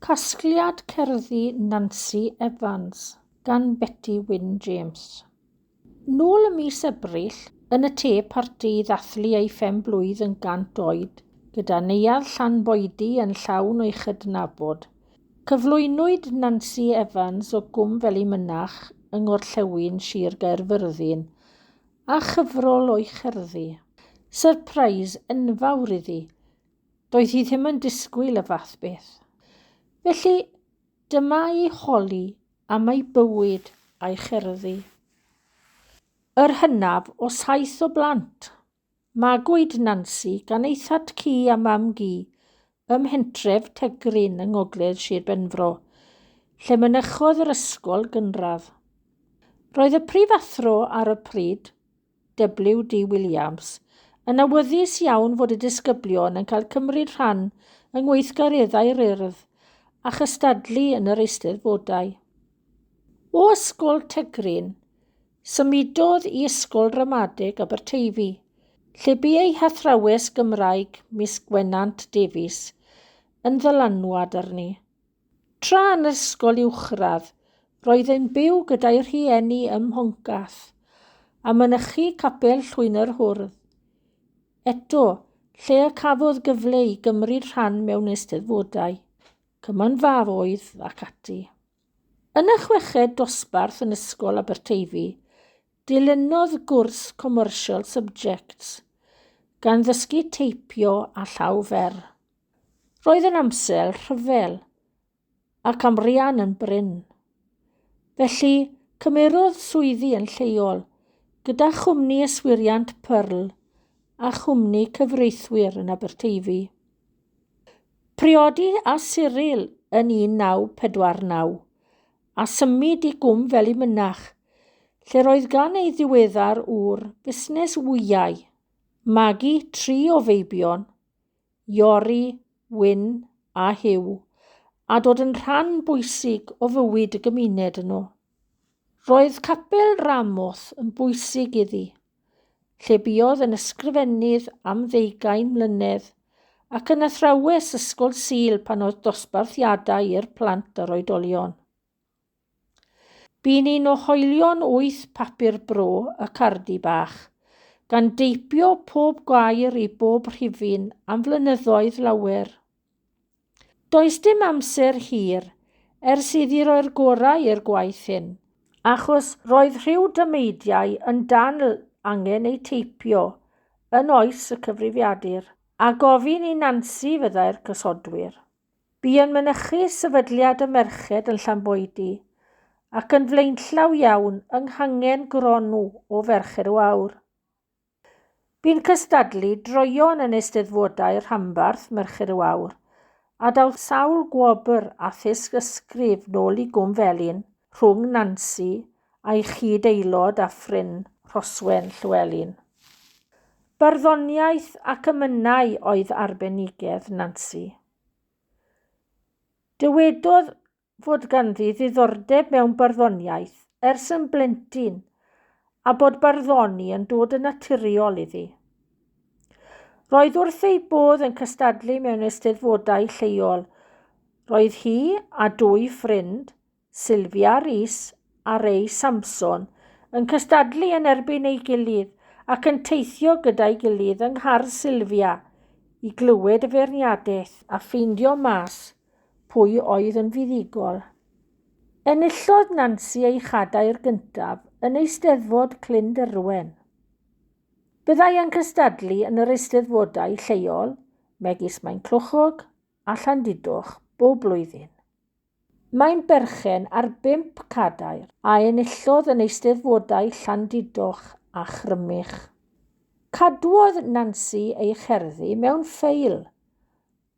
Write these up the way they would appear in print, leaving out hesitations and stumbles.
Casgliad Cerddi Nansi Evans gan Beti Wyn James. Nôl ym mis Ebrill, yn y te parti i ddathlu ei phen-blwydd yn 100 oed, gyda Neuadd Llanboidy yn llawn o'i chydnabod, cyflwynwyd Nansi Evans o Gwm Felin-Mynach yng ngorllewin Sir Gaerfyrddin â chyfrol o'i cherddi. Syrpreis enfawr iddi, doedd hi ddim yn disgwyl y fath beth. Felly, dyma ei holi am ei bywyd a'i cherddi. Yr hynaf o saith o blant. Magwyd Nansi gan ei thad-cu a mam-gu ym mhentref Tegryn yng ngogledd Sir Benfro, lle mynychodd yr ysgol gynradd. Roedd y prifathro ar y pryd, WD Williams, yn awyddus iawn fod y disgyblion yn cael cymryd rhan yng ngweithgareddau'r Urdd a chystadlu yn yr Eisteddfodau. O Ysgol Tegryn, symudodd i Ysgol Ramadeg Aberteifi, lle bu ei hathrawes Gymraeg Miss Gwenant Davies yn ddylanwad arni. Tra yn yr ysgol uwchradd, roedd yn byw gyda'i rhieni ym Mhoncath, a mynychu Capel Llwyn-yr-Hwrdd. Eto, lle y cafodd gyfle i gymryd rhan mewn eisteddfodau, cymanfaoedd ac ati. Yn y chweched dosbarth yn Ysgol Aberteifi, dilynodd gwrs Commercial Subjects, gan ddysgu teipio a llaw fer. Roedd yn amser rhyfel, ac amrian yn brin. Felly, cymerodd swyddi yn lleol, gyda chwmni yswiriant Pearl a chwmni cyfreithwyr yn Aberteifi. Priodi â Cyril yn 1949, a symud i Gwm Felin-Mynach, lle roedd gan ei ddiweddar ŵr fusnes wyau, magu tri o feibion, Iori, Wyn a Huw, a dod yn rhan bwysig o fywyd y gymuned yno. Roedd Capel Ramoth yn bwysig iddi, lle buodd yn ysgrifennydd am ddeugain mlynedd ac yn athrawes Ysgol Sul pan oedd dosbarthiadau i'r plant a'r oedolion. Bu'n un o hoelion wyth papur bro y Cardi Bach, gan deipio pob gair i bob rhifyn am flynyddoedd lawer. Does dim amser hir ers iddi roi'r gorau i'r gwaith hyn, achos roedd rhyw dameidiau yn dal angen eu teipio yn oes y cyfrifiadur, a gofyn i Nansi fyddai'r gosodwyr. Bu yn mynychu Sefydliad y Merched yn Llanboidy ac yn flaenllaw iawn yng nghangen Gronw o Ferched y Wawr. Bu'n cystadlu droeon yn Eisteddfodau Rhanbarth Merched y Wawr a daw sawl gwobr a thysg ysgrif nôl i Gwm Felin rhwng Nansi a'i chyd-aelod a ffrind Rhoswen Llewelyn. Barddoniaeth ac emynau oedd arbenigedd Nansi. Dywedodd fod ganddi ddiddordeb mewn barddoniaeth ers yn blentyn a bod barddoni yn dod yn naturiol iddi. Roedd wrth ei bodd yn cystadlu mewn eisteddfodau lleol. Roedd hi a dwy ffrind, Sylvia Rees a Ray Sampson yn cystadlu yn erbyn ei gilydd ac yn teithio gyda'i gilydd yng nghar Sylvia i glywed y feirniadaeth a ffeindio mas pwy oedd yn fuddugol. Enillodd Nansi ei chadair gyntaf yn Eisteddfod Clunderwen. Byddai yn cystadlu yn yr eisteddfodau lleol, megis Maenclochog a Llandudoch, bob blwyddyn. Mae'n berchen ar bump cadair a enillodd yn Eisteddfodau Llandudoch a Chrymych. Cadwodd Nansi ei cherddi mewn ffeil,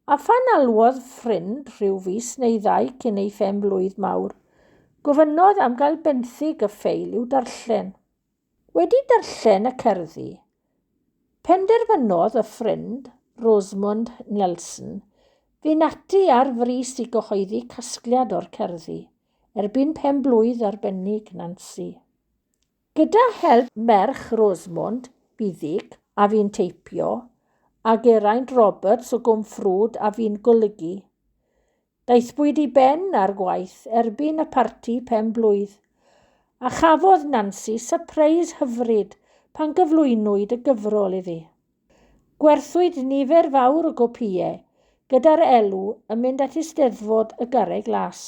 a phan alwodd ffrind rhyw fis neu ddau cyn ei phen-blwydd mawr, gofynnodd am gael benthyg y ffeil i'w darllen. Wedi darllen y cerddi, penderfynodd y ffrind, Rosamund Nelson, fynd ati ar frys i gyhoeddi casgliad o'r cerddi erbyn pen-blwydd arbennig Nansi. Gyda help merch Rosamund, Buddug, a fu'n teipio, a Geraint Roberts o Gwm Ffrwd a fu'n golygu, Daethpwyd i ben â'r gwaith erbyn y parti pen-blwydd, a chafodd Nansi sypreis hyfryd pan gyflwynwyd y gyfrol iddi. Gwerthwyd nifer fawr o gopïau, gyda'r elw yn mynd at Eisteddfod y Garreg Las.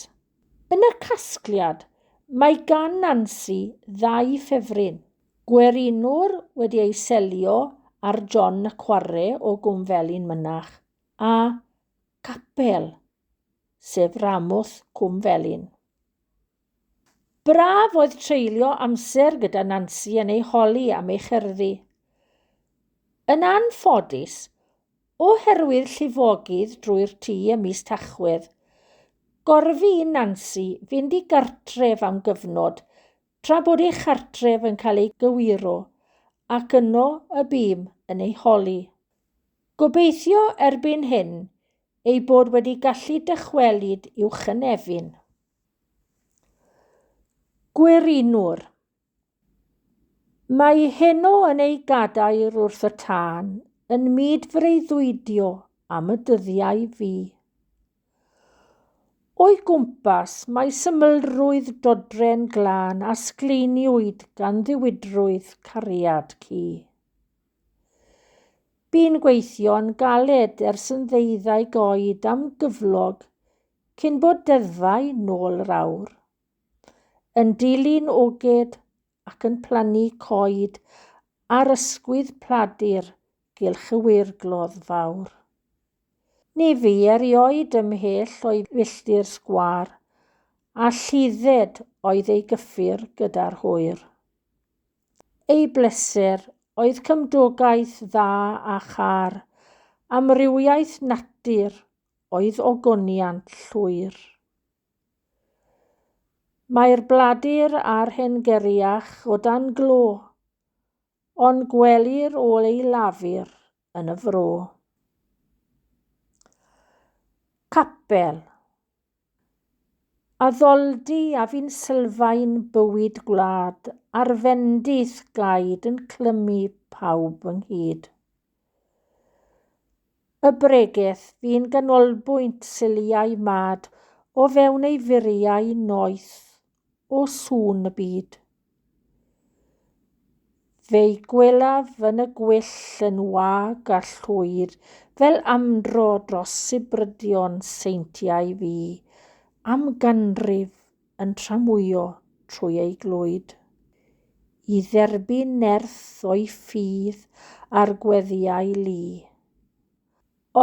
Yn y casgliad, mae gan Nansi ddau ffefryn, Gwerinwr wedi ei selio ar John y Cware o Gwmfelin Mynach, a Capel, sef Ramoth Cwm Felin. Braf oedd treulio amser gyda Nansi yn ei holi am ei cherddi. Yn anffodus, oherwydd llifogydd drwy'r tŷ ym mis Tachwedd, gorfu i Nansi fynd i gartref am gyfnod tra bod ei chartref yn cael ei gywiro, ac yno y bûm yn ei holi. Gobeithio erbyn hyn ei bod wedi gallu dychwelyd i'w chynefin. Gwerinwr. Mae heno yn ei gadair wrth y tân yn myd freuddwydio am y dyddiau fu. O'i gwmpas mae symlrwydd dodrefn glân a sgleiniwyd gan ddiwydrwydd cariad cu. Bu'n gweithio'n galed ers yn ddeuddeg oed am gyflog cyn bod deddfau nôl yr awr. Yn dilyn oged ac yn plannu coed ar ysgwydd pladur gylch y weirglodd fawr. Ni fu erioed ymhell o'i filltir sgwâr, a lludded oedd ei gyffur gyda'r hwyr. Ei bleser oedd cymdogaeth dda a châr, amrywiaeth natur oedd ogoniant llwyr. Mae'r bladur a'r hen geriach o dan glo, ond gwelir ôl ei lafur yn y fro. Capel. Addoldy a fu'n sylfaen bywyd gwlad a'r fendith gaed yn clymu pawb ynghyd. Y bregeth fu'n ganolbwynt Suliau mad o fewn ei furiau noeth o sŵn y byd. Fe'i gwelaf yn y gwyll yn wag a llwyd fel amdro dros sibrydion seintiau fu am ganrif yn tramwyo trwy ei glwyd. I dderbyn nerth o'i ffydd a'r gweddïau lu.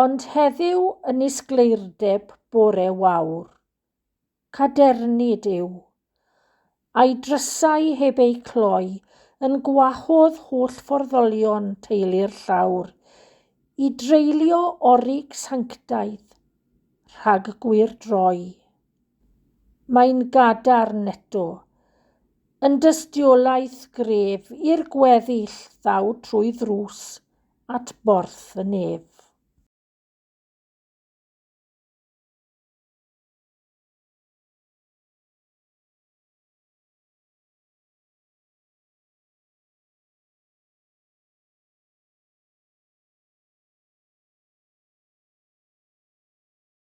Ond heddiw yn nisgleirdeb bore wawr, Cadernid yw. A'i drysau heb eu cloi yn gwahodd holl fforddolion teulu'r llawr i dreulio orig sanctaidd rhag gwir droi. Mae'n gadarn eto, yn dystiolaeth gref i'r gweddill ddaw trwy ddrws at borth y nef.